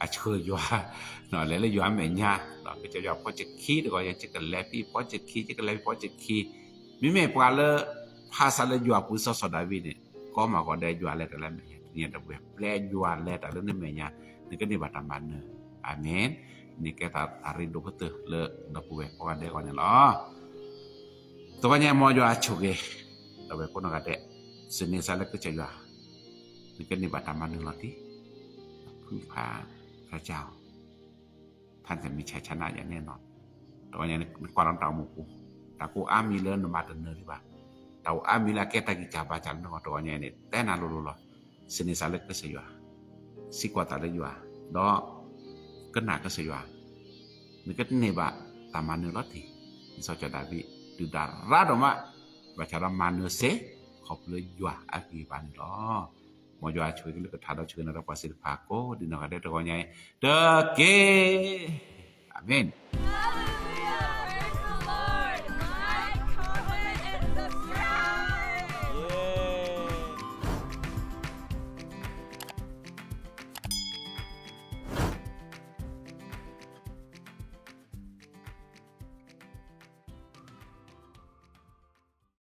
အဆှၢယွၤ လဲၤလၢယွၤအမဲာ်ညါ ကစၢ်ယွၤဖီစၢခံတဂီၤ ယကလဲၤဖဲဖီစၢခံ ယကလဲၤဖဲဖီစၢခံ မ့မ့ၢ်ပှၤလၢ ဖးဆါလၢယွၤအပူၤ စီၤစီၤဒၤဝံးန့ၣ် ကိးမုၢ်နံၤဒဲး ယွၤလဲၤတၢ်လၢအမဲာ်ညါ တနံၤအံၤဒီပုၢ်ဝဲၢ် ပျဲယွၤလဲၤတၢ်လၢနမဲာ်ညါ နကန့ၢ်ဘၣ်တၢ်မၤနၢၤ အၤမ့ၣ် န့ၣ်ကဲတၢ်ရ့ဒိၣ်ကတၢၢ်လၢဒီပုၢ်ဝဲၢ်ကိးဂၤဒဲးအဂီၢ်န့ၣ်လီၤ. တဂီၤညါမ်ယွၤဆိၣ်ဂ့ၤ ဒီပုၢ်ဝဲၢ်ကိးနီၢ်ဂၤဒဲး စံးန့ၢ်စ့ၢ်လၢကစၢ်ယွၤ နကန့ၢ်ဘၣ်တၢ်မၤနၢၤလီၤတံၢ် ဖုဖး ဖးကၠီ ဖးတမံၤဆါဆါနးယၤန့ၣ်နီၤ တဂီၤညါန့ၣ် နကွၢ်လီၤနတၢ်အိၣ်မူပူၤ တၢ်ကအိၣ်အါမံၤလၢနမၤတနၢၤဒံးဘၣ် တၢ်အိၣ်အါမံၤလၢအကဲတၢ်ဂံၢ်စၢ်ဘါစၢ်လၢနဂီၢ် တဂီၤညါန့ၣ် တဲနၤလိၤလိၤလီၤ. စံးန့ၢ်စ့ၢ်လၢကစၢ်ယွၤ စံးကွၢ်တၢ်လၢယွၤ ဒီး ကနၣ်ကစၢ်ယွၤ နကန့ၢ်ဘၣ်တၢ်မၤနၢၤလီၤတံၢ် ဒ်စီၤဒၤဝံး ဒုၣ်ဒါရၤဒိၣ်မး ဘၣ်ဆၣ်ဒီးမၤနၢၤစ့ၢ် ခီဖျိလၢယွၤအဂံၢ်အဘါန့ၣ်လီၤ. မ်ယွၤဆိၣ်ဂ့ၤကလုၢ်ကထါဒီးဆိၣ်ဂ့ၤနၤဒီးပှၤသ့ၣ်တဖၣ်ကိးဒ်နီၢ်ဂၤဒဲးတဂီၤညါအံၤ တက့ၢ်. အၤမ့ၣ်.